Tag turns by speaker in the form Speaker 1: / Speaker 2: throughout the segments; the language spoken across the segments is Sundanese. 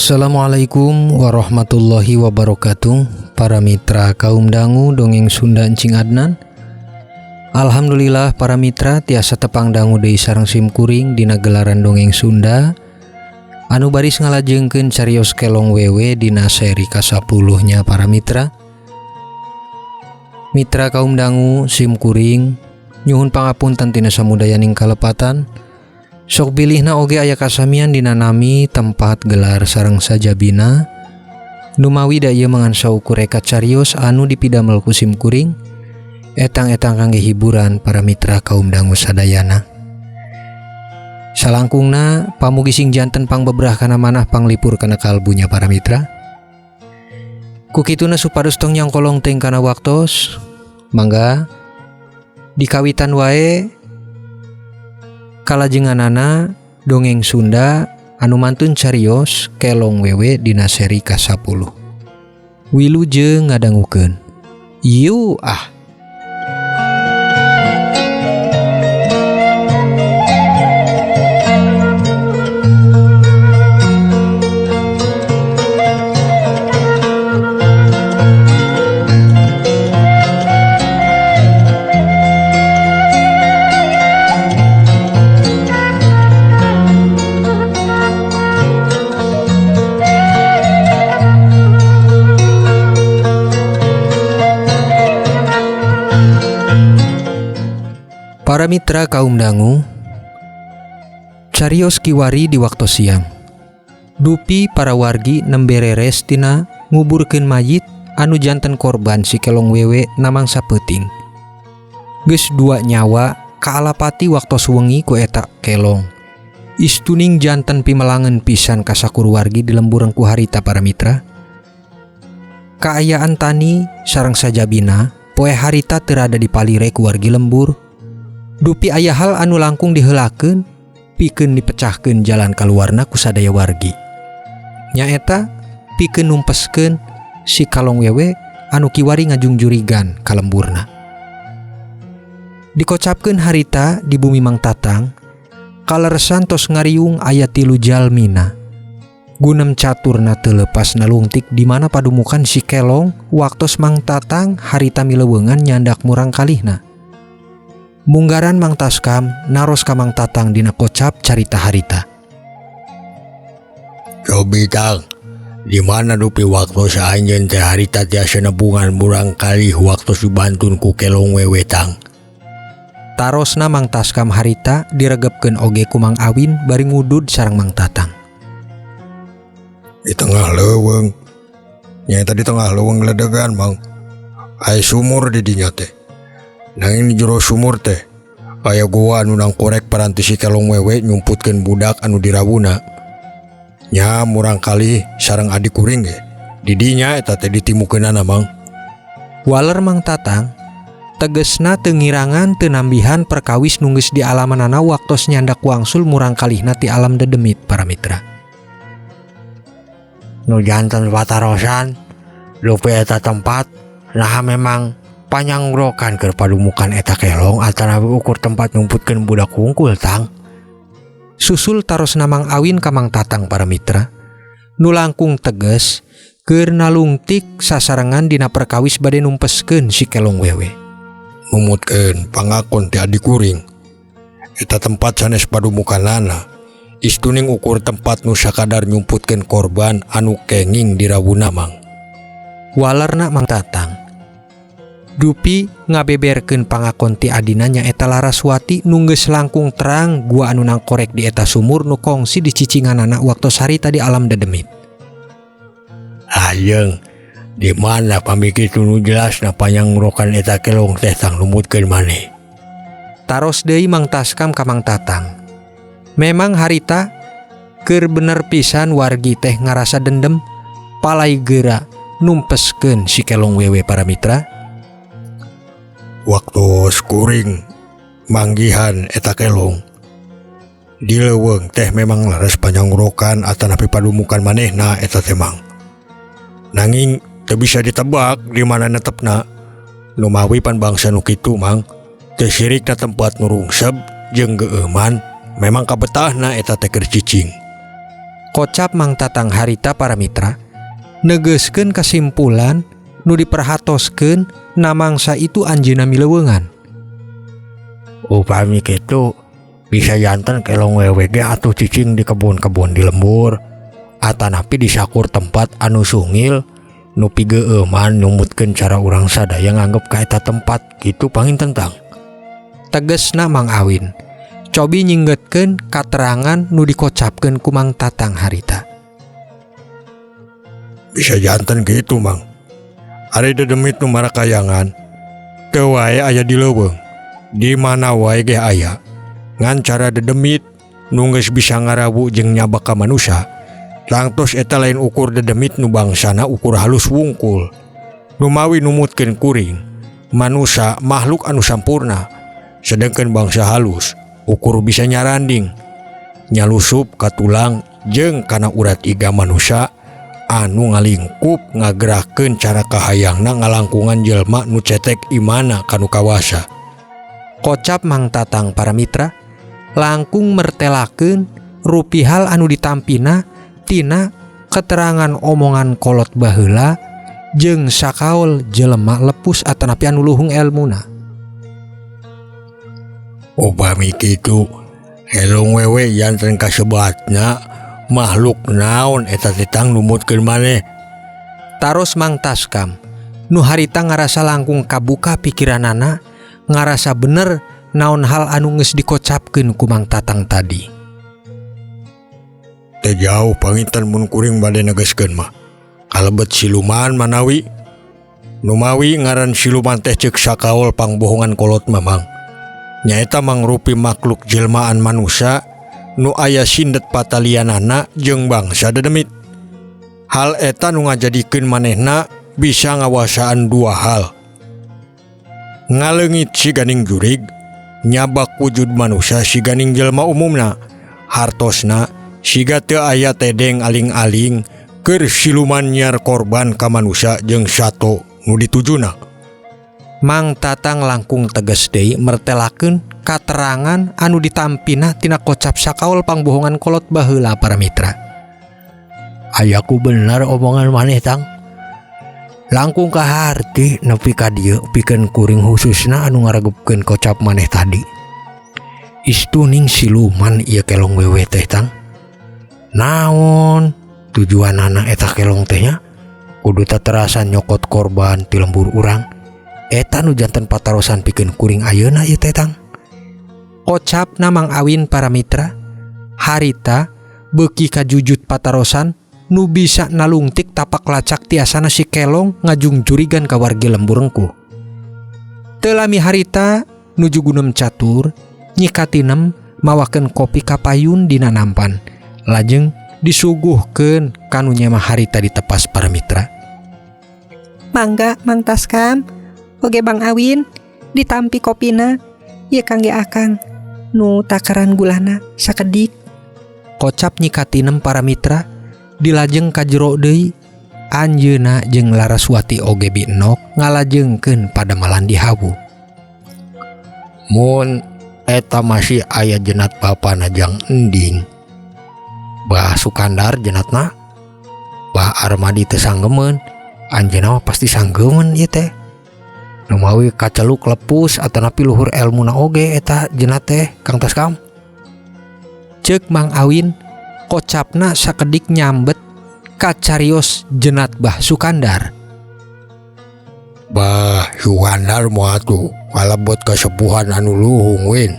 Speaker 1: Assalamualaikum warahmatullahi wabarakatuh. Para mitra kaum dangu dongeng Sunda Encing Adnan. Alhamdulillah para mitra tiasa tepang dangu deui sareng sim kuring dina gelaran dongeng Sunda anu baris ngalajengkeun carios kelong wewe dina seri ka-10 nya para mitra. Mitra kaum dangu sim kuring nyuhun pangapunten tina samudayaning kalepatan. Sok bilihna oge aya kasamian dina nami tempat gelar sareng sajabina. Numawi da ieu mangan saukur reka carios anu dipidamel ku sim kuring etang-etang kangge hiburan para mitra kaum dangu sadayana. Salangkungna pamugi sing janten pangbebrah kana manah panglipur kana kalbunya para mitra. Kukituna supados tong nyangkolong teuing kana waktos, mangga dikawitan wae kalajenganana dongeng Sunda anu mantun carios kelong wewe dina seri ka-10. Wilujeng ngadangukeun. Ieu ah. Para mitra kaum dangu, carios kiwari di waktu siang. Dupi para wargi nembe reres tina nguburkeun mayit anu janten korban si kelong wewe namangsa peuting. Geus dua nyawa kaalapati waktu suwengi ku eta kelong. Istuning janten pimelangen pisan kasakur wargi di lembureng ku harita para mitra. Kaayaan tani sareng sajabina poe harita teu rada dipalire ku wargi lembur. Dupi aya hal anu langkung diheulakeun pikeun dipecahkeun jalan kaluarna ku sadaya wargi. Nyaeta pikeun numpeskeun si kalong wewe anu kiwari ngajungjurigan ka lemburna. Dikocapkeun harita di bumi Mang Tatang, kaleresan tos ngariung aya 3 jalmina. Gunem caturna teu lepas nalungtik di mana padumukan si kelong waktos Mang Tatang harita mileweungan nyandak murang kalihna. Munggaran Mang Taskam naros ka Mang Tatang dina kocap carita harita.
Speaker 2: Cobi tang, di mana dupi waktu saanjeun teh harita tiasa nebungan murang kalih waktu dibantun ku kelong wewe tang.
Speaker 1: Tarosna Mang Taskam harita diregepkeun oge ku Mang Awin bari ngudud sareng Mang Tatang.
Speaker 2: Di tengah leuweung. Nyaeta di tengah leuweung ledegan Mang. Aya sumur di dinya teh. Nanging di jero sumur teh aya goa anu nangkorek paranti si kelong wewe nyumputkeun budak anu dirawuna. Nya murang kalih sareng adik kuring ge. Di dinya eta teh ditimukeunana Mang.
Speaker 1: Waler Mang Tatang tegesna teu ngirangan teu nambihan perkawis nu geus dialamanana waktos nyandak wangsul murang kalihna ti alam dedemit para mitra.
Speaker 2: Nu janten patarosan lupi eta tempat naha memang panyangrokan keur padumukan eta kelong atanapi ukur tempat nyumputkeun budak hungkul tang.
Speaker 1: Susul tarosna Mang Awin ka Mang Tatang para mitra. Nu langkung teges keur nalungtik sasarengan dina perkawis bade numpeskeun si kelong wewe.
Speaker 2: Numutkeun pangakon ti adi kuring. Eta tempat sanes padumukanana. Istuning ukur tempat nu sakadar nyumputkeun korban anu kenging dirawuna Mang.
Speaker 1: Walerna Mang Tatang. Dupi ngabeberkeun pangakon ti adina nyaeta Laraswati nu geus langkung terang gua anu nangkorek di eta sumur nu kongsi di cicinganana waktos harita di alam dedemit.
Speaker 2: Ayeung, di mana pamiki nu jelasna panyangrokan eta kelong teh tang numutkeun maneh.
Speaker 1: Taros deui Mang Taskam ka Mang Tatang. Memang harita keur bener pisan wargi teh ngarasa dendem palai geura numpeskeun si kelong wewe para mitra.
Speaker 2: Waktu kuring manggihan eta kelong di leuweung teh memang laras panyangrokan atanapi padumukan manehna eta teh Mang. Nanging teu bisa ditebak di mana netepna. Numawi pan bangsa nu kitu Mang, teu sirikna tempat nu rungsep jeung geueuman memang kabetahna eta teh keur cicing.
Speaker 1: Kocap Mang Tatang harita, para mitra, negeskeun kesimpulan nu diperhatoskeun na mangsa itu anjeunna mileungan.
Speaker 2: Upami kitu, bisa janten kelong wewe ge atuh cicing di kebun-kebun di lembur atanapi di sakur tempat anu sungil nu pigeueuman numutkeun cara urang sadaya nganggep ka eta tempat gitu panginten, Tang.
Speaker 1: Tegesna Mang Awin cobi nyinggetkeun katerangan nu dikocapkeun ku Mang Tatang harita.
Speaker 2: Bisa janten gitu, Mang. Ari dedemit nu marakayangan teu wae aya di leuweung, di mana wae ge aya. Ngan cara dedemit nu geus bisa ngarawu jeung nyabak ka manusia, tangtos eta lain ukur dedemit nu bangsana ukur halus wungkul. Numawi numutkeun kuring, manusia makhluk anu sampurna, sedangkan bangsa halus ukur bisa nyaranding, nyalusup ka tulang jeung kana urat iga manusia anu ngalingkup ngagerakeun cara kahayangna ngalangkungan jelma nu cetek imana kanu kawasa.
Speaker 1: Kocap Mang Tatang, para mitra, langkung mertelakeun rupi hal anu ditampina tina keterangan omongan kolot baheula jeung sakaol jelema lepus atanapi anu luhung elmuna.
Speaker 2: Upami kitu, kelong wewe janten kasebatna makhluk naon eta teh, Tang, numutkeun maneh?
Speaker 1: Taros Mang Taskam nu harita ngarasa langkung kabuka pikiranana, ngarasa bener naon hal anu geus dikocapkeun ku Mang Tatang tadi.
Speaker 2: Teu jauh panginten mun kuring bade negeskeun mah kalebet siluman manawi. Numawi ngaran siluman teh ceuk sakaol pangbohongan kolot, Mamang, nyaeta mangrupi makhluk jelmaan manusia nu aya sindet patalianana jeung bangsa dedemit. Hal eta nu ngajadikeun manehna bisa ngawasaan dua hal: ngaleungit siganing jurig, nyabak wujud manusia siganing jelma umumna. Hartosna siga teu aya tedeng aling-aling keur siluman nyiar korban ka manusia jeung sato nu ditujuna.
Speaker 1: Mang Tatang langkung tegas deui mertelakeun katerangan anu ditampina tina kocap sakaol pangbohongan kolot baheula, para mitra.
Speaker 2: Ayaku bener omongan maneh, Tang. Langkung kaharti nepi ka dieu pikeun kuring, khususna anu ngaregepkeun kocap maneh tadi. Istuning siluman ieu kelong wewe teh, Tang. Naon tujuanana eta kelong teh nya? Kudu terasa nyokot korban ti lembur urang. Eta nu janten patarosan pikeun kuring ayeuna ieu teh, Tang.
Speaker 1: Kocapna Mang Awin, para mitra, harita beuki kajujut patarosan nu bisa nalungtik tapak lacak tiasana si kelong ngajungjurigan ka wargi lembur rengkuh. Teu lami harita nuju gunem catur, Nyi Katinem mawakeun kopi kapayun dina nampan, lajeng disuguhkeun kanu nyemah harita ditepas, para mitra.
Speaker 3: Mangga, Mang Taskam, oge Bang Awin, ditampi kopina. Ieu kangge Akang nu takaran gulana sakedik.
Speaker 1: Kocap Nyi Katinem, para mitra, dilajeng ka jero deui. Anjeuna jeung Laraswati oge Bi Enok ngalajengkeun padamelan di hawu.
Speaker 2: Mun eta masih aya jenat bapana jang Ending. Bah Sukandar jenatna. Bah Armadi teu sanggemeun, anjeunna mah pasti sanggemeun ieu teh. Numawi kaceluk lepus atanapi luhur elmuna oge eta jenat teh, Kang Taskam.
Speaker 1: Ceuk Mang Awin, kocapna sakedik nyambet kacarios jenat Bah Sukandar.
Speaker 2: Bah Sukandar mah atuh kalebet kasepuhan anu luhung, Win.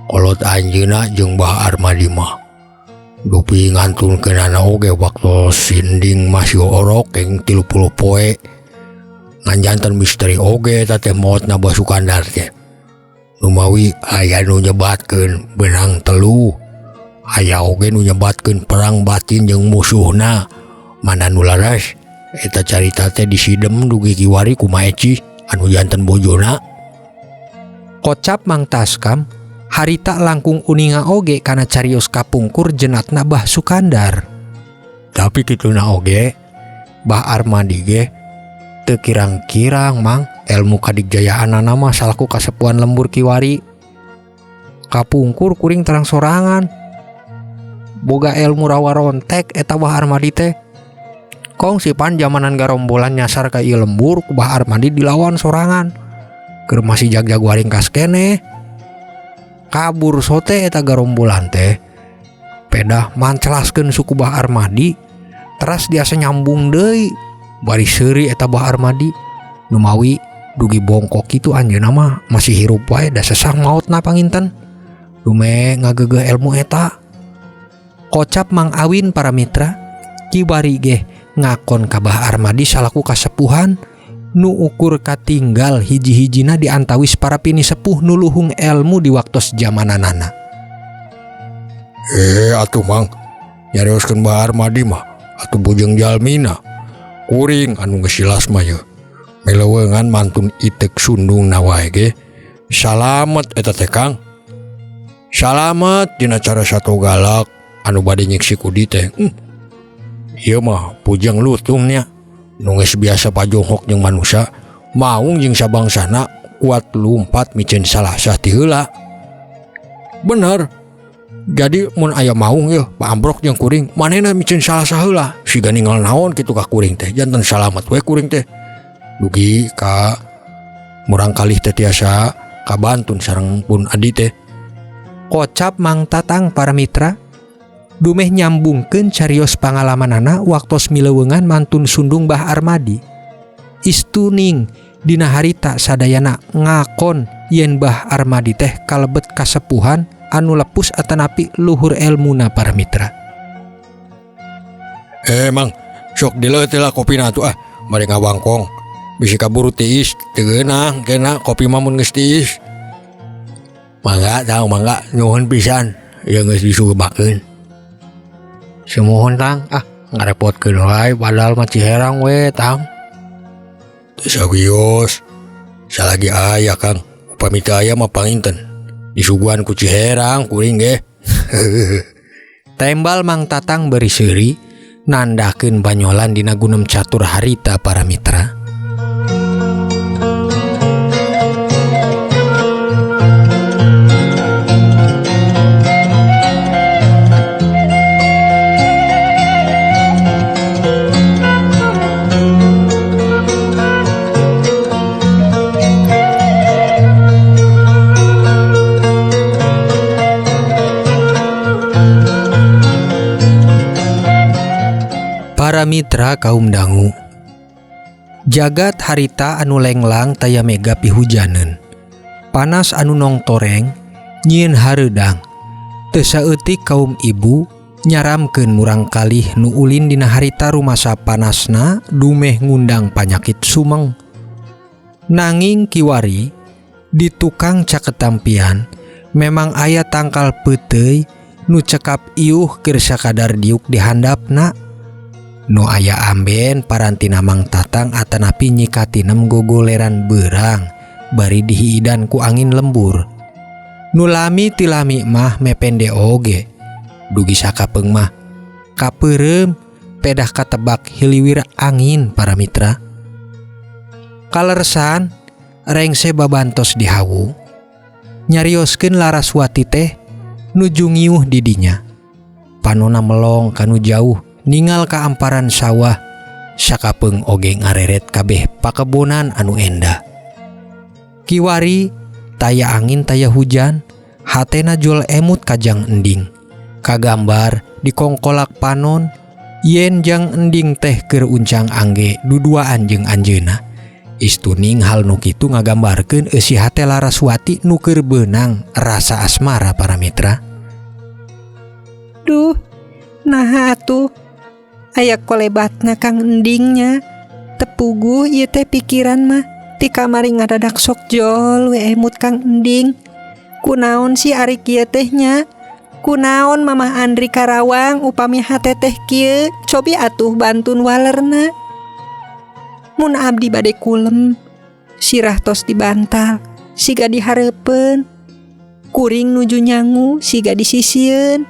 Speaker 2: Kolot anjeunna jeung Bah Armadi mah dupi ngantunkeunana oge waktu si Ending masih orok eng 30 poe. Ngan janten misteri oge eta teh maotna Bah Sukandar teh. Numawi aya nu nyebatkeun benang teluh, aya oge nu nyebatkeun perang batin jeung musuhna. Mana nu laras eta carita teh disidem dugi kiwari ku Maeci anu janten bojona.
Speaker 1: Kocap Mang Taskam harita langkung uninga oge kana carios kapungkur jenatna Bah Sukandar.
Speaker 2: Tapi kituna oge Bah Armadi ge teu kirang-kirang, Mang, ilmu kadigjayaanana mah salaku kasepuhan lembur kiwari.
Speaker 1: Kapungkur kuring terang sorangan. Boga ilmu rawarontek eta Bah Armadi teh. Kong sipan jamanan garombolan nyasar ka ieu lembur ku Bah Armadi dilawan sorangan. Keur masih jag-jag waringkas keneh. Kabur sote eta garombolan teh. Pedah mancelaskeun suku Bah Armadi teras diasa nyambung deui. Bari seuri eta Bah Armadi. Numawi dugi bongkok kitu anjeunna mah masih hirup wae da sesah maotna panginten. Dume ngagegeh ilmu eta. Kocap Mang Awin para mitra kibari geh ngakon ka Bah Armadi salaku kasepuhan nu ukur katinggal hiji-hijina di antawis para pini sepuh nu luhung elmu di waktos zamananana.
Speaker 2: Atuh Mang, nyarioskeun Bah Armadi mah atuh bujeng jalmina. Kuring anu geus jelas mah ye. Melewengan mantun itek sundung na wae ge. Salamet eta teh Kang. Salamet dina cara sato galak anu bade nyiksi kudi teh. Ieu mah pujeng lutung nya. Nu geus biasa pajonghok jeung manusia, maung jeung sabangsana kuat lumpat miceun salasah ti heula. Bener. Jadi mun aya maung yeuh paambrok jeung kuring, manehna miceun salasah heula. Siga ninggal naon kitu ka kuring teh, janten salamet we kuring teh. Dugi ka murang kalih teh tiasa kabantun sareng pun adi teh.
Speaker 1: Kocap Mang Tatang para mitra dumeh nyambungkeun carios pangalamanana waktos milewengan mantun sundung Bah Armadi. Istuning dina harita sadayana ngakon yen Bah Armadi teh kalebet kasepuhan anu lepus atanapi luhur elmuna para mitra.
Speaker 2: Mang, sok dileutik lah kopina atuh ah, mari ngawangkong. Bisi kaburu tiis, teu geunah kena kopi mah mun geus tiis. Mangga tang, mangga nyuhun pisan ieu geus disuguhkeun.
Speaker 1: Sumuhun tang, ah ngarepotkeun wae padahal mah Ciherang we tang.
Speaker 2: Teu sawios. Salagi aya Kang, upami teu aya mah panginten. Disuguhan ku Ciherang kuring ge.
Speaker 1: Tembal Mang Tatang beri seuri nandakeun banyolan dina gunem catur harita para mitra. Para mitra kaum dangu, jagat harita anu lenglang taya mega pihujaneun, panas anu nongtoreng nyieun hareudang, teu saeutik kaum ibu nyaramkeun murang kalih nu ulin dina harita rumasa panasna dumeh ngundang panyakit sumeng. Nanging kiwari di tukang caketampian memang aya tangkal peuteuy nu cekap iuh keur sakadar diuk di handapna. Nu aya amben parantina Mang Tatang atanapi nyikatinem gogoleran beurang bari dihiidan ku angin lembur. Nu lami tilami mah mepende oge dugi sakapeung mah kapeureum pedah katebak hiliwir angin para mitra. Kalersan rengse babantos dihawu nyarioskeun Laraswati teh nuju ngiuh di dinya. Panona melong kanu jauh ningal ka amparan sawah sakapeung oge ngareret kabeh pakebonan anu endah. Kiwari taya angin taya hujan, hatena jol emut kajang ending. Kagambar dikongkolak panon yen jang ending teh keur uncang angge duduaan jeung anjeunna. Istuning hal nu kitu ngagambarkeun eusi hate Laraswati nu keur beunang rasa asmara para mitra.
Speaker 3: Duh, naha atuh aya kolebatna Kang Endingnya. Tepuguh ieu teh pikiran mah ti kamari ngadadak sok jol we emut Kang Ending. Kunaon sih ari kieu teh nya? Kunaon Mamah Andri Karawang upami hate teh kieu? Cobi atuh bantun walerna. Mun abdi bade kulem, sirah tos dibantal, siga dihareupeun. Kuring nuju nyangu siga disisieun.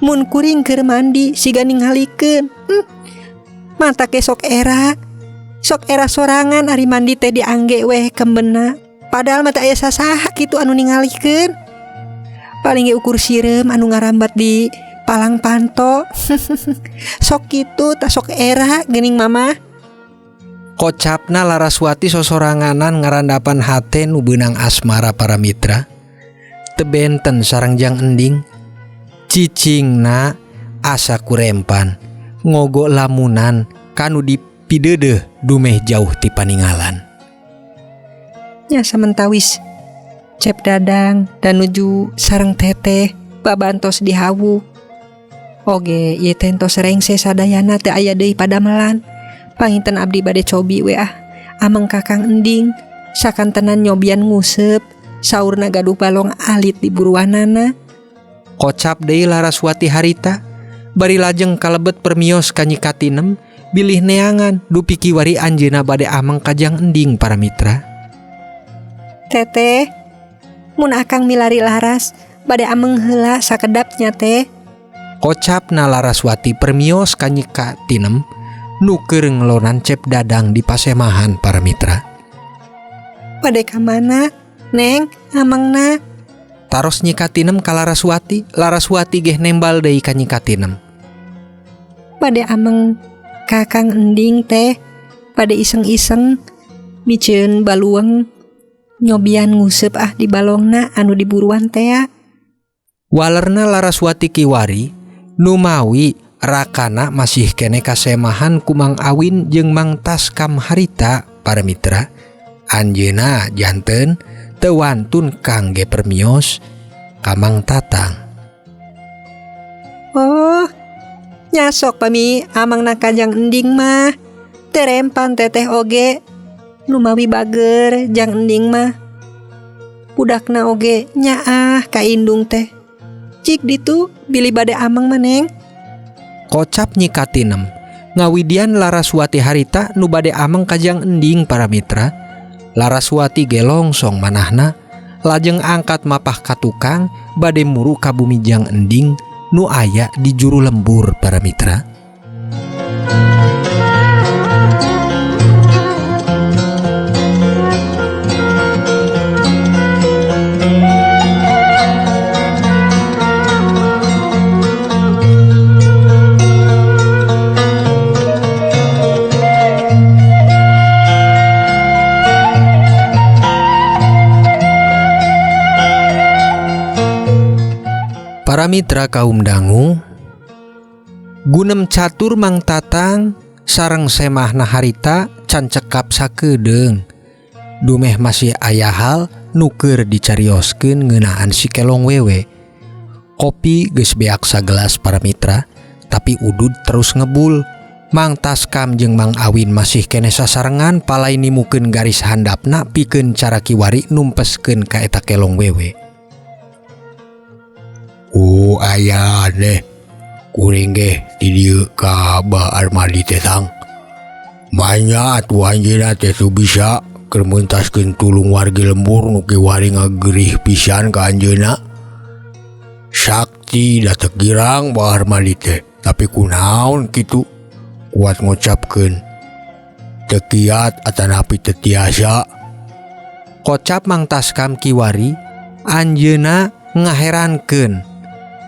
Speaker 3: Mun kuring keur mandi siga ningalikeun. Mata ke sok era. Sok era sorangan ari mandi teh diangge weh kembena. Padahal mata aya sasaha kitu anu ningalikeun. Paling ge ukur sireum anu ngarambat di Palang panto. Sok kitu tah sok era geuning mama.
Speaker 1: Kocapna Laraswati sosoranganan ngarandapan hate nu beunang asmara para mitra. Teu benten sareng Jang Ending. Cicingna asa kurempan ngogo lamunan kanu dipideudeuh dumeh jauh ti paningalan.
Speaker 3: Nya samentawis Cep Dadang dan nuju sareng teteh babantos dihawu. Oge ieu teh entos rengse sadayana teu aya deui padamelan. Panginten abdi bade cobi we ah. Ameng ka Kang Ending sakantenan nyobian nguseup saurna gaduh balong alit di buruanana.
Speaker 1: Kocap deui Laraswati harita bari lajeng kalebet permios ka Nyi Katinem bilih neangan dupi kiwari anjeunna bade ameng ka Jang Ending para mitra.
Speaker 3: Teteh, mun akang milari laras bade ameng heula sakedap nya teh.
Speaker 1: Kocapna Laraswati permios ka Nyi Katinem nu keur ngelonan Cep Dadang di pasemahan para mitra.
Speaker 3: Bade ka mana, Neng, amengna?
Speaker 1: Taros Nyi Katinem ka Laraswati, Laraswati geh nembal deui ka Nyi Katinem.
Speaker 3: Bade ameng ka Kang Ending teh, bade iseng-iseng miceun balueng nyobian nguseup ah di balongna anu diburuan tea.
Speaker 1: Walerna Laraswati kiwari numawi rakana masih kene kasemahan ku Mang Awin jeung Mang Taskam harita para mitra. Anjeuna janten teu wantun kangge permios ka Mang Tatang.
Speaker 3: Oh, nyasok pami amangna ka Jang Ending mah. Terempan teteh oge numawi bager Jang Ending mah. Budakna oge nyaah ka indung teh. Cik ditu bilih bade ameng mah Neng.
Speaker 1: Kocap Nyi Katinem ngawidian Laraswati harita nu bade ameng ka Jang Ending para mitra. Laraswati ge longsong manahna lajeng angkat mapah ka tukang bade muru ka bumi Jang Ending nu aya di juru lembur para mitra. Para mitra kaum dangu, gunem catur Mang Tatang sareng semahna harita can cekap sakedeung. Dumeh masih aya hal nu keur dicarioskeun ngeunaan si Kelong Wewe. Kopi geus beak sagelas para mitra, tapi udud terus ngebul. Mang Taskam jeung Mang Awin masih keneh sasarengan palai nimukeun garis handapna pikeun cara kiwari numpeskeun ka eta Kelong Wewe.
Speaker 2: Oh aya aneh, kuring ge di dieu ka Abah Armadi teh tang. Manya atuh anjeunna teh teu bisa keur mentaskeun tulung wargi lembur nu kiwari ngagerih pisan ka anjeunna. Sakti da teu girang Bah Armadi teh, tapi kunaon kitu kuat ngucapkeun teu kiat atanapi teu tiasa.
Speaker 1: Kocap Mang Taskam kiwari anjeunna ngaherankeun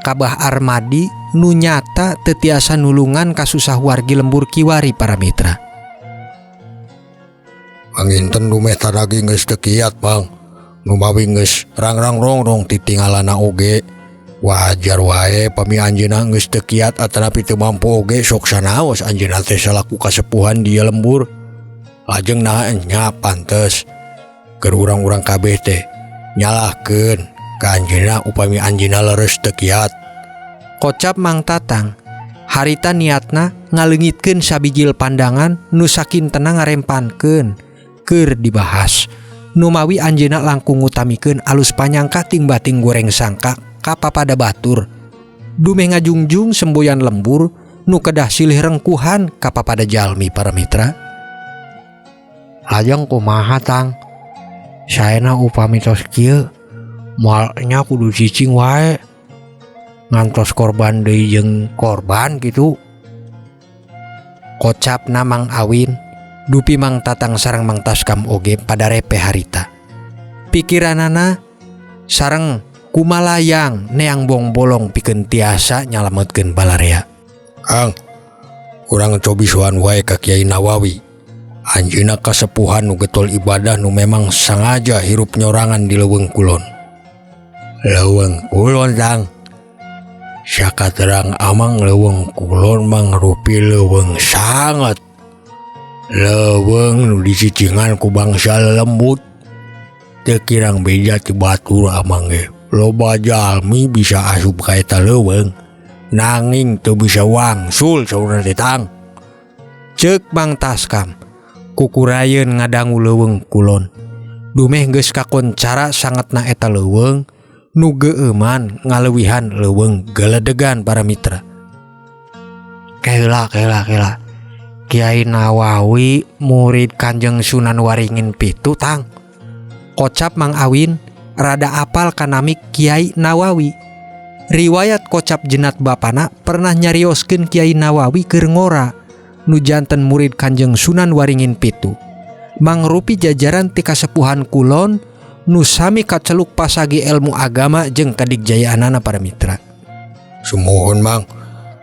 Speaker 1: ka Bah Armadi nu nyata teu tiasa nulungan kasusah wargi lembur kiwari para mitra.
Speaker 2: Panginten dumeh taragi geus teu kiat Bang, numawi geus rangrang rongrong titingalana oge. Wajar wae pami anjeunna geus teu kiat atanapi teu mampu oge sok sanaos anjeunna teh salaku kasepuhan di lembur. Lajeng naha nya pantes keur urang-urang kabeh teh nyalahkeun ka anjeunna upami anjeunna leres teu kiat.
Speaker 1: Kocap Mang Tatang harita niatna ngaleungitkeun sabijil pandangan nu sakintena ngarempankeun keur dibahas. Numawi anjeunna langkung ngutamikeun alus panyangka ting bating goreng sangka ka papada batur. Dumeh ngajungjung semboyan lembur nu kedah silih rengkuhan ka papada jalmi para mitra.
Speaker 2: Lajeng kumaha Tang? Saena upami tos kieu moal nya kudu cicing wae. Ngantos korban deui jeung korban kitu.
Speaker 1: Kocapna Mang Awin, dupi Mang Tatang sareng Mang Taskam oge pada repe harita. Pikiranana sareng Kumalayang neang bongbolong pikeun tiasa nyalametkeun balarea.
Speaker 2: Kang, urang cobi soan wae ka Kiai Nawawi. Anjeunna kasepuhan nu getol ibadah nu memang sangaja hirup nyorangan di leuweung kulon. Leuweung kulon, Tang. Sakaterang amang leuweung kulon mangrupi leuweung sanget. Leuweung nu dicicingan ku bangsa lelembut. Teu kirang beja ti batur amang ge. Loba jalmi bisa asup ka eta leuweung. Nanging teu bisa wangsul saurna teh, Tang.
Speaker 1: Ceuk Mang Taskam kukurayeun ngadangu leuweung kulon. Dumeh geus kakoncara sangetna eta leuweung nu geueuman ngaleuwihan leuweung geledegan para mitra. Kela kela kela. Kiai Nawawi murid Kanjeng Sunan Waringin Pitu, Tang. Kocap Mang Awin rada apal kanami Kiai Nawawi. Riwayat kocap jenat bapana pernah nyarioskeun Kiai Nawawi keur ngora nu janten murid Kanjeng Sunan Waringin Pitu. Mangrupi jajaran ti kasepuhan kulon nu sami kaceluk pasagi ilmu agama jeung kadigjayaanana para mitra.
Speaker 2: Sumuhun, Mang.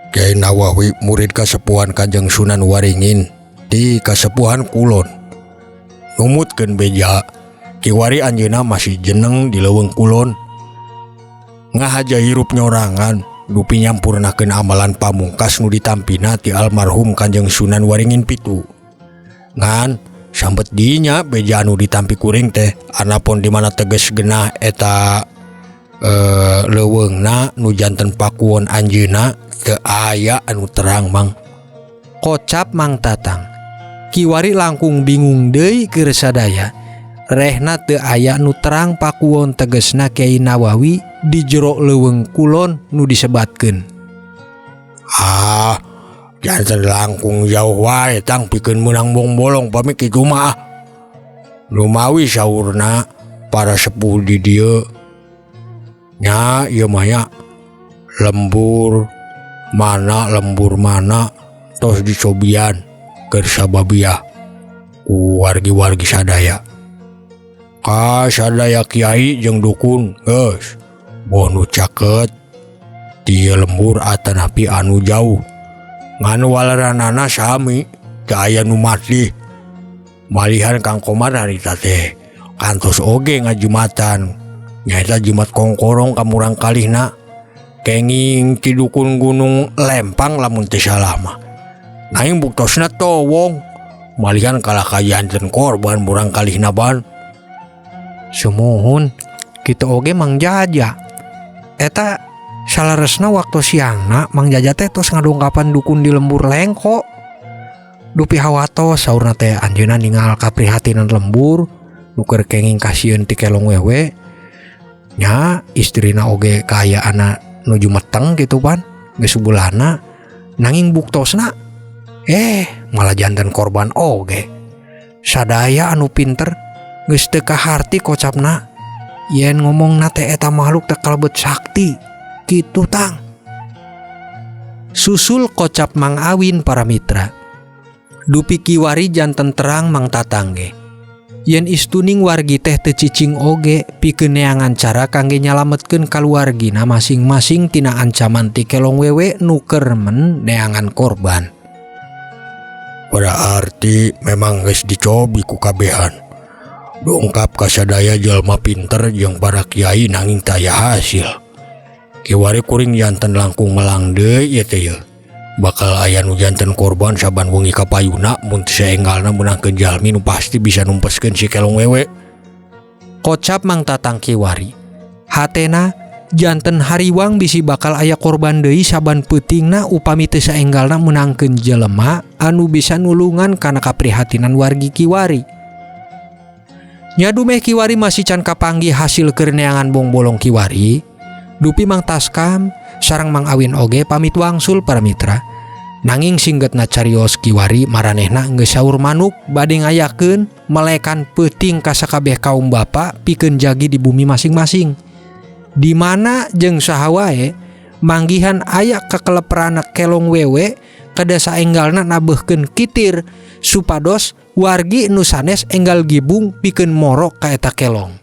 Speaker 2: Kiai Nawawi murid kasepuhan Kanjeng Sunan Waringin di kasepuhan kulon. Numutkeun beja kiwari anjeunna masih jeneng di leuweung kulon. Ngahaja hirup nyorangan dupi nyampurnakeun amalan pamungkas nu ditampina ti almarhum Kanjeng Sunan Waringin Pitu. Ngan sampet dinya beja anu ditampi kuring teh anapun di mana teges genah eta leuweungna nu janten pakuwon anjeunna teu aya anu terang, Mang.
Speaker 1: Kocap Mang Tatang. Kiwari langkung bingung deui keur sadaya. Rehna teu aya nu terang pakuwon tegesna Kiai Nawawi di jero leuweung kulon nu disebatkeun.
Speaker 2: Ah, janten langkung jauh wae, Tang, pikeun meunang bongbolong pami kitu mah. Lumawi saurna para sepuh di dieu nya ieu mah nya lembur mana lembur mana tos dicobian keur sababiah ku wargi-wargi sadaya. Ka sadaya kiai jeung dukun geus boh nu caket ti lembur atanapi anu jauh. Ngan waleranana sami teu aya nu mati. Malihan Kang Komar harita teh kantos oge ngajumatan nyaeta jimat kongkorong ka murang kalihna kenging ti dukun Gunung Lempang lamun teu salah mah. Nanging buktosna towong malihan kalah kajanten korban murang kalihna ban.
Speaker 1: Sumuhun kitu oge Mang Jaja. Eta saleresna waktu siangna Mang Jaja teh tos ngadongkapan dukun di lembur Lengko. Dupi hawatos saurna teh anjeunna ningal kaprihatinan lembur nu keur kenging kasieun ti kelong wewe. Nya istrina oge kaayaanna nuju meteng gitu pan geus sebulana nanging buktosna malah janten korban oge. Sadaya anu pinter geus teu kaharti kocapna yen ngomongna teh eta makhluk teh kalebet sakti kitu, Tang. Susul kocap Mang Awin para mitra. Dupi kiwari janten terang Mang Tatang ge. Yen istuning wargi teh teu cicing oge pikeun neangan cara kangge nyalametkeun kaluargina masing-masing tina ancaman ti kelong wewe nu keur men neangan korban.
Speaker 2: Berarti memang geus dicobi ku kabehan. Dongkap ka sadaya jalma pinter jeung para kiai nanging taya hasil. Kiwari kuring janten langkung melang deui ieu teh yeuh. Bakal aya nu janten korban saban wengi kapayuna mun teu saenggalna meunangkeun jalmi nu pasti bisa numpeskeun si kelong wewe.
Speaker 1: Kocap Mang Tatang kiwari. Hatena janten hariwang bisi bakal aya korban deui saban peutingna upami teu saenggalna meunangkeun jelema anu bisa nulungan kana kaprihatinan wargi kiwari. Nya dumeh kiwari masih can kapanggih hasil keur neangan bongbolong kiwari. Dupi Mang Taskam sareng Mang Awin oge pamit wangsul para mitra. Nanging singgetna carios kiwari maranehna geus saur manuk bade ngayakeun melekan peuting ka sakabeh kaum bapa pikeun jagi di bumi masing-masing. Di mana jeung saha wae manggihan aya kekeleperana kelong wewe kada saenggalna nabeuhkeun kitir supados wargi nu sanes enggal gibung pikeun moro ka eta kelong.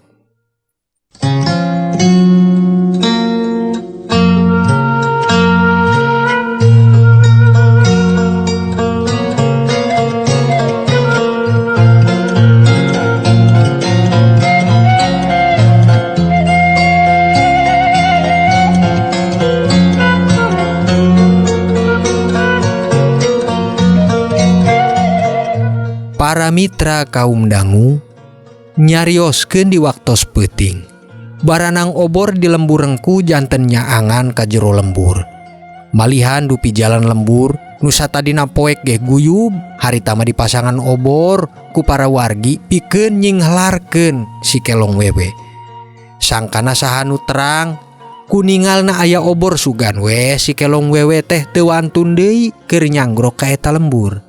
Speaker 1: Para mitra kaum dangu nyarioskeun di waktos peuting. Baranang obor di lembur rengku janten nyaangan ka jero lembur. Malihan dupi jalan lembur nu satadina poek ge guyub harita mah dipasangan obor ku para wargi pikeun nyinghelarkeun si kelong wewe. Sangkana saha nu terang ku ningalna aya obor, sugan we si kelong wewe teh teu wantun deui keur nyanggrok ka eta lembur.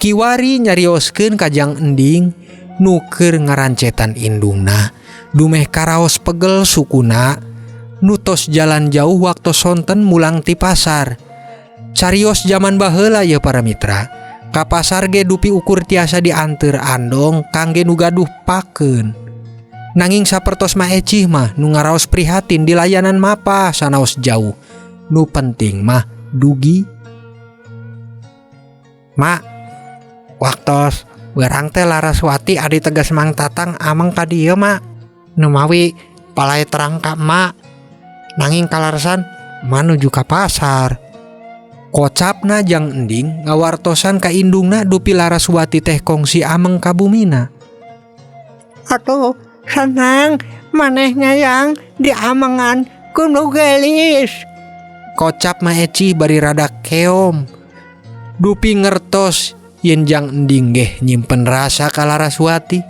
Speaker 1: Kiwari nyarioskeun ka Jang Ending nu keur ngarancetan indungna dumeh karaos pegel sukuna nu tos jalan jauh waktu sonten mulang ti pasar. Carios zaman baheula ya, para mitra, ka pasar ge dupi ukur tiasa dianteur andong kangge nu gaduh pakeun. Nanging sapertos Ma Ecih mah nu ngaraos prihatin di layanan mapah sanaos jauh, nu penting mah dugi.
Speaker 3: Mak, waktos werang teh Laraswati adi tegas Mang Tatang ameng ka dieu, Mak. Numawi palay terang ka emak, nanging kaleresan emak nuju ka pasar.
Speaker 1: Kocapna Jang Ending ngawartosan ka indungna dupi Laraswati teh kongsi ameng ka bumina.
Speaker 3: Atuh senang manehnya yang diamengan ku nu geulis.
Speaker 1: Kocap Ma Eci bari rada keom dupi ngertos yen Jang Ending geh nyimpen rasa ka Laraswati.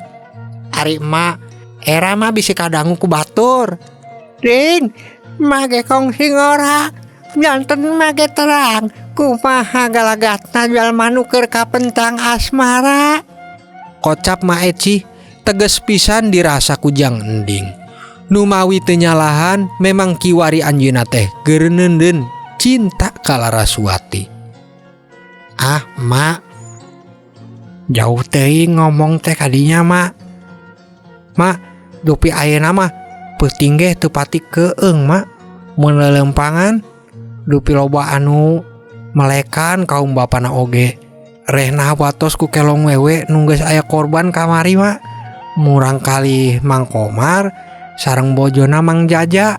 Speaker 3: Ari emak era mah bisi kadangu ku batur. Ding, mage kongsi ngora janten mage terang kumaha galagatna jalma nu keur kapentang asmara.
Speaker 1: Kocap Ma Eci teges pisan dirasa ku Jang Ending. Numawi teu nyalahan, memang kiwari anjeunna teh geureuneunden cinta ka Laraswati.
Speaker 3: Ah, Mak, jauh teuing ngomong teh kadinya, Mak. Mak, dupi ayeuna mah peuting ge teu pati keung, Mak. Mun leuleumpangan dupi loba anu melekan kaum bapana oge. Rehna watos ku kelong wewe nu geus aya korban kamari, Mak. Murang kali Mang Komar sareng bojona Mang Jaja.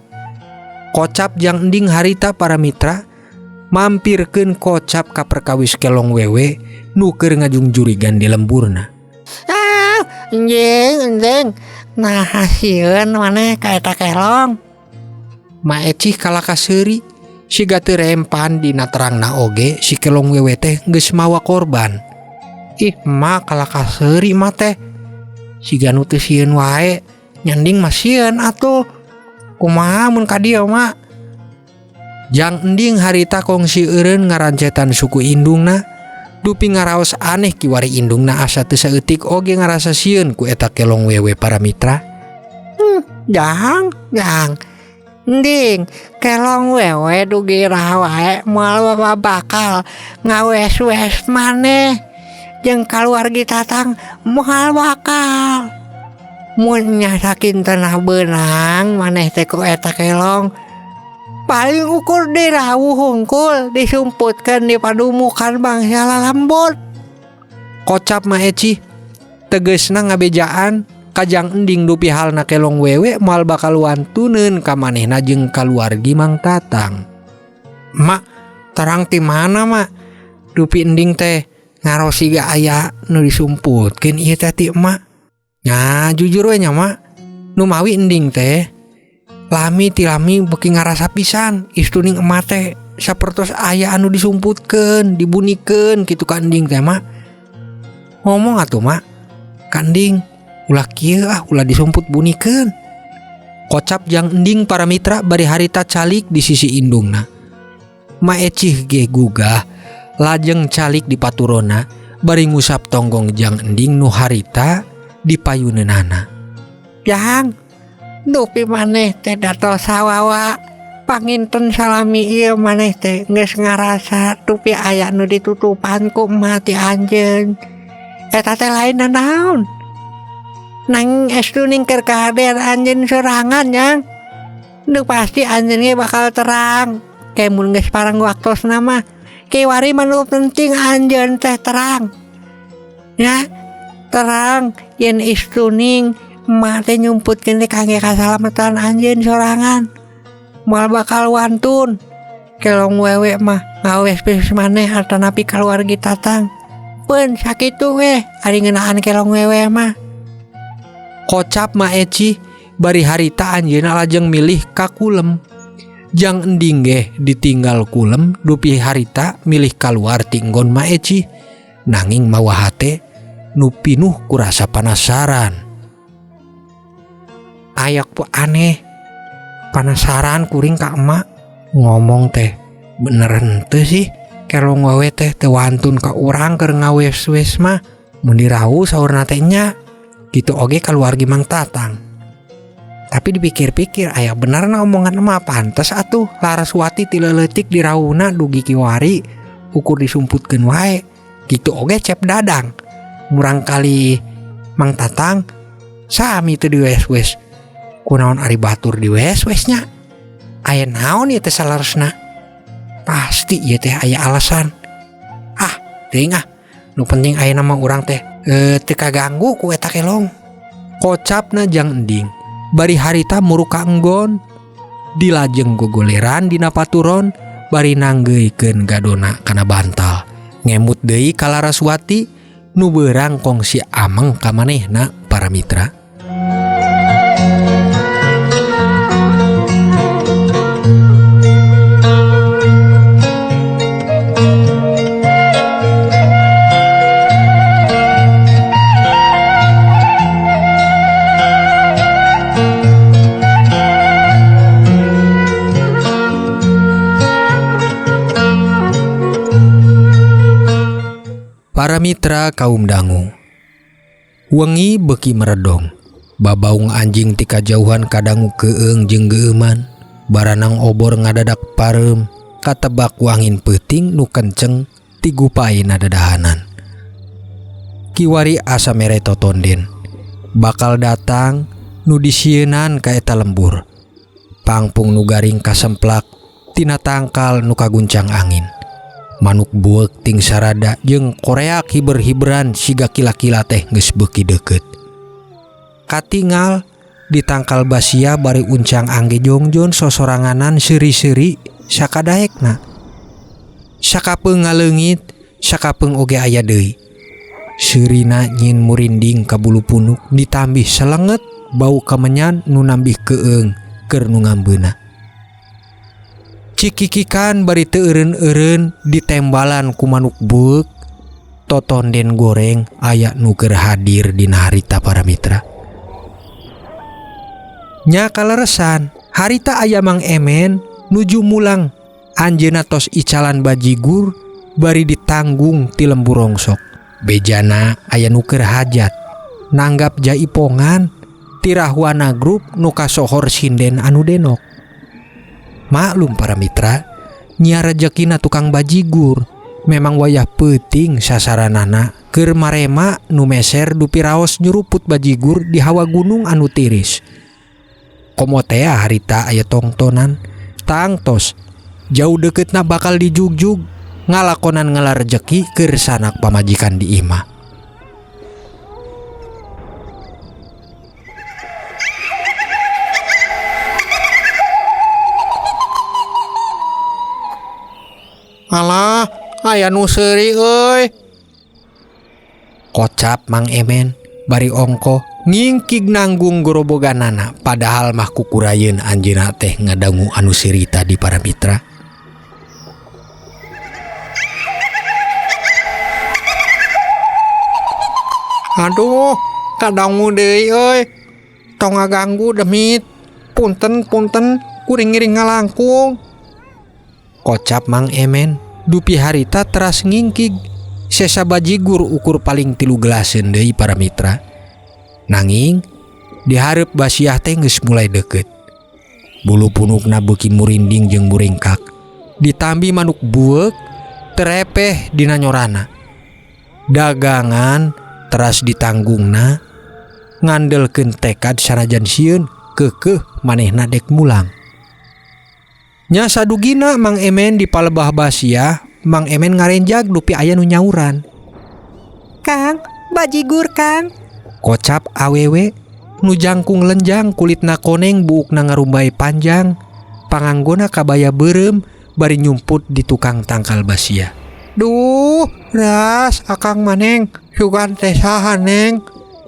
Speaker 1: Kocap Jang Ending harita, para mitra, mampirkeun kocap ka perkawis kelong wewe nu keur ngajungjurigan di lemburna.
Speaker 3: Ah, anjing, anjing. Nah, sieun maneh ka eta kelong?
Speaker 1: Ma Ecih kalaka seuri siga teu rempan dina terangna oge si kelong wewe teh geus mawa korban.
Speaker 3: Ih, emak, kalaka seuri mah teh. Siga nu teu sieun wae. Nya Ending mah sieun atuh. Kumaha mun ka dieu, Mak?
Speaker 1: Jang Ending harita kongsi eureun ngarancetan suku indungna dupi ngaraos aneh kiwari indungna asa teu saeutik oge ngarasa sieun ku eta kelong wewe, para mitra.
Speaker 3: Jang, jang. Ending, kelong wewe dugi wae moal bakal ngawes-wes maneh. Jeung kaluargi Tatang moal bakal. Mun nya sakintenah beunang maneh teh ku eta kelong, paling ukur dirawuh hungkul disumputkeun di padumukan bangsa lalambut.
Speaker 1: Kocap Ma Eci tegesna ngabejaan ka Jang Ending dupi halna kelong wewe moal bakal wantuneun ka manehna jeung kaluargi Mang Tatang.
Speaker 3: Mak, terang ti mana, Mak? Dupi Ending teh ngaros siga aya nu disumputkeun ieu teh ti emak. Nya jujur we nya, Mak. Numawi Ending teh lami ti lami beuki ngarasa pisan istuning emak teh sapertos aya anu disumputkeun, dibunikeun kitu ka Ending teh, Mak. Ngomong atuh, Mak. Ka Ending ulah kieu ah, ulah disumput bunikeun.
Speaker 1: Kocap Jang Ending, para mitra, bari harita calik di sisi indungna. Ma Ecih ge gugah lajeng calik di paturona bari ngusap tonggong Jang Ending nu harita di payuneunana.
Speaker 3: Jang, dupi maneh teh datos sawawa panginten salami ieu maneh teh geus ngarasa dupi aya nu ditutupan ku emak ti anjeun. Eta teh lain naon. Nang estu ning keur kahadean anjeun sorangan, Jang. Nu pasti anjeun ge bakal terang. Ke mun geus parang waktosna mah kiwari mah nu penting anjeun teh terang. Ya, terang yen istuning emak teh nyumputkeun teh kangge kasalamatan anjeun sorangan. Moal bakal wantun. Kelong wewe mah ngawes-wes maneh atanapi kaluargi Tatang.
Speaker 1: Cukupkeun sakitu we ari ngeunaan kelong wewe mah. Kocap Ma Eci bari harita anjeunna lajeng milih ka kulem. Jang Ending ge ditinggal kulem dupi harita milih kaluar ti enggon Ma Eci nanging mawa hate nu pinuh ku rasa panasaran. Ayak pu aneh panasaran kuring ka emak ngomong teh bener henteu sih kelong wewe teh teu wantun ka urang keur ngawes-wes mah mun dirau saurna teh nya kitu oge kaluargi Mang Tatang. Tapi dipikir-pikir aya benerna omongan emak pantes atuh Laraswati ti leuletik dirauna dugi kiwari ukur disumputkeun wae kitu oge Cep Dadang murang kali Mang Tatang sami teu diwes-wes kunaon ari batur diwes-wes nya aya naon ieu teh saleresna pasti ieu teh aya alasan ah teuing ah nu penting ayeuna mah urang teh teu kaganggu ku eta kelong kocapna Jang Ending bari harita muruk ka enggon dilajeng gogoleran dina paturon bari nanggeuykeun gadona kana bantal ngemut deui ka Laraswati nu beurang kongsi ameng ka manehna para mitra. Para mitra kaum dangu, wengi beuki meredong, babaung anjing ti kajauhan kadangu keung jeung geueuman, baranang obor ngadadak pareum, katebak wangin peuting nu kenceng ti gupaina dadahanan. Kiwari asa mere totonden, bakal datang nu disieunan ka eta lembur, pangpung nu garing kasemplak tina tangkal nu kaguncang angin. Manuk bueuk ting sarada jeung koreak hiber-hiberan siga kila-kila teh geus beuki deukeut. Katingal di tangkal basia bari uncang angge jongjon sosoranganan seuri-seuri sakadaekna. Sakapeung ngaleungit, sakapeung oge aya deui. Seurina nyin murinding ka bulu punuk ditambih selenget bau kemenyan nu nambih keung keur nu ngambeuna. Cikikikan bari teu eureun-eureun ditembalan ku manuk bueuk totonden goreng aya nu keur hadir dina harita para mitra. Nya kaleresan harita aya Mang Emen nuju mulang anjeunna tos icalan bajigur bari ditanggung ti lembur rongsok. Bejana aya nu keur hajat nanggap jaipongan tirahwana grup nu kasohor sinden anu denok. Maklum para mitra, nya rejekina tukang bajigur memang wayah peuting sasaranana keur marema nu meser dupi raos nyuruput bajigur di hawa gunung anu tiris. Komo tea harita aya tongtonan, tangtos jauh deketna bakal dijugjug ngalakonan ngala rejeki keur sanak pamajikan di imah. Alah, aya nu seuri euy. Kocap Mang Emen bari ongkoh ngingkig nanggung goroboganana padahal mah kukurayeun anjeunna teh ngadangu anu seuri tadi para mitra. Aduh, kadangu deui euy. Tong ngaganggu demit. Punten-punten kuring ngiring ngalangkung. Kocap Mang Emen dupi harita teras ngingkig sesa bajigur ukur paling 3 gelaseun deui para mitra. Nanging dihareup basiah teh geus mulai deukeut. Bulu punukna beuki murinding jeung muringkak. Ditambi manuk bueuk terepeh dina nyorana. Dagangan teras ditanggungna ngandelkeun tekad sanajan sieun keukeuh manehna dek mulang. Nya sadugina Mang Emen di palebah basiah, Mang Emen ngarenjag dupi aya nu nyauran.
Speaker 3: Kang, bajigur Kang.
Speaker 1: Kocap awewe nu jangkung lenjang kulitna koneng buukna ngarumbai panjang, panganggona kabaya beureum bari nyumput di tukang tangkal basia. Duh, Ras akang mah Neng, sugan teh saha Neng?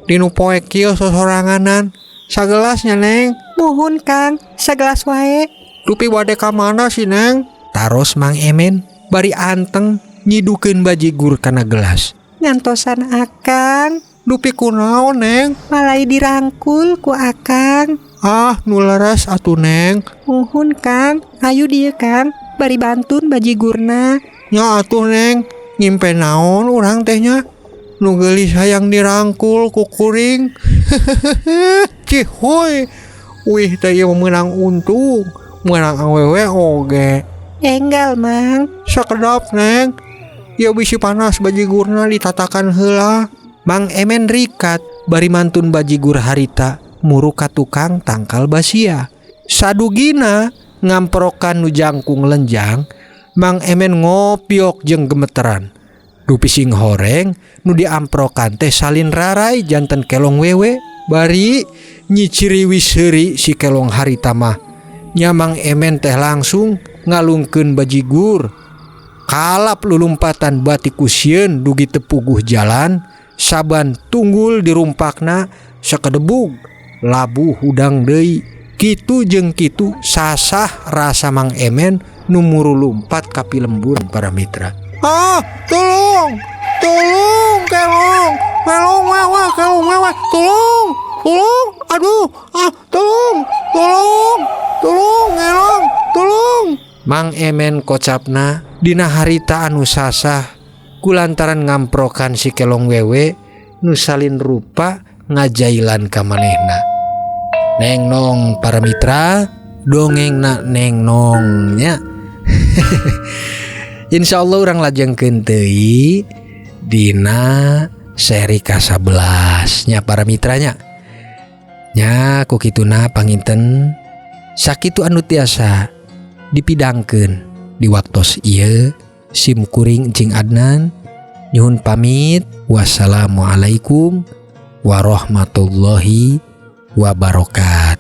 Speaker 1: Dinu poe kieu sosoranganan. Sagelas nya Neng.
Speaker 3: Muhun Kang, sagelas wae.
Speaker 1: Dupi bade ka mana sih Neng? Taros Mang Emen bari anteng nyidukeun bajigur kana gelas.
Speaker 3: Ngantosan akang.
Speaker 1: Dupi kunaon Neng?
Speaker 3: Malai dirangkul ku akang.
Speaker 1: Ah, nu leres atuh Neng.
Speaker 3: Muhun Kang, ayu dieu Kang, bari bantun bajigurna.
Speaker 1: Nya atuh Neng, ngimpe naon urang teh nya? Nu geulis hayang dirangkul ku kuring. Cihuy. Wih teh ieu meunang untung, meunang awewe oge.
Speaker 3: Enggal Mang.
Speaker 1: Sakedap Neng. Ieu bisi panas bajigurna ditatakan heula. Mang Emen rikat bari mantun bajigur harita muru ka tukang tangkal basia. Sadugina ngamprokan nu jangkung lenjang, Mang Emen ngopiok jeung gemeteran. Dupi sing horeng nu diamprokan teh salin rarai janten kelong wewe bari nyiciriwis seuri si kelong harita mah. Nya Mang Emen teh langsung ngalungkeun bajigur. Kalap lulumpatan bati ku sieun dugi teu puguh jalan, saban tunggul dirumpakna sakedebug labuh hudang deui. Kitu jeung kitu sasah rasa Mang Emen nu muru lumpat ka pilembur para mitra. Ah, tolong, tolong, kelong, kelong wewe, kelong wewe, tolong, tolong, aduh, ah, tolong, tolong, tolong, kelong, tolong. Mang Emen kocapna dina harita anu sasah kulantaran ngamprokan si kelong wewe nu salin rupa ngajailan ka manehna. Neng nong para mitra, dongengna neng nong nya. Insya Allah urang lajengkeun deui dina seri ka-11 nya para mitranya. Nya ku kituna panginten sakitu anu tiasa dipidangkeun di waktos ieu. Sim kuring Cing Adnan nyuhun pamit. Wassalamualaikum warahmatullahi wabarakatuh.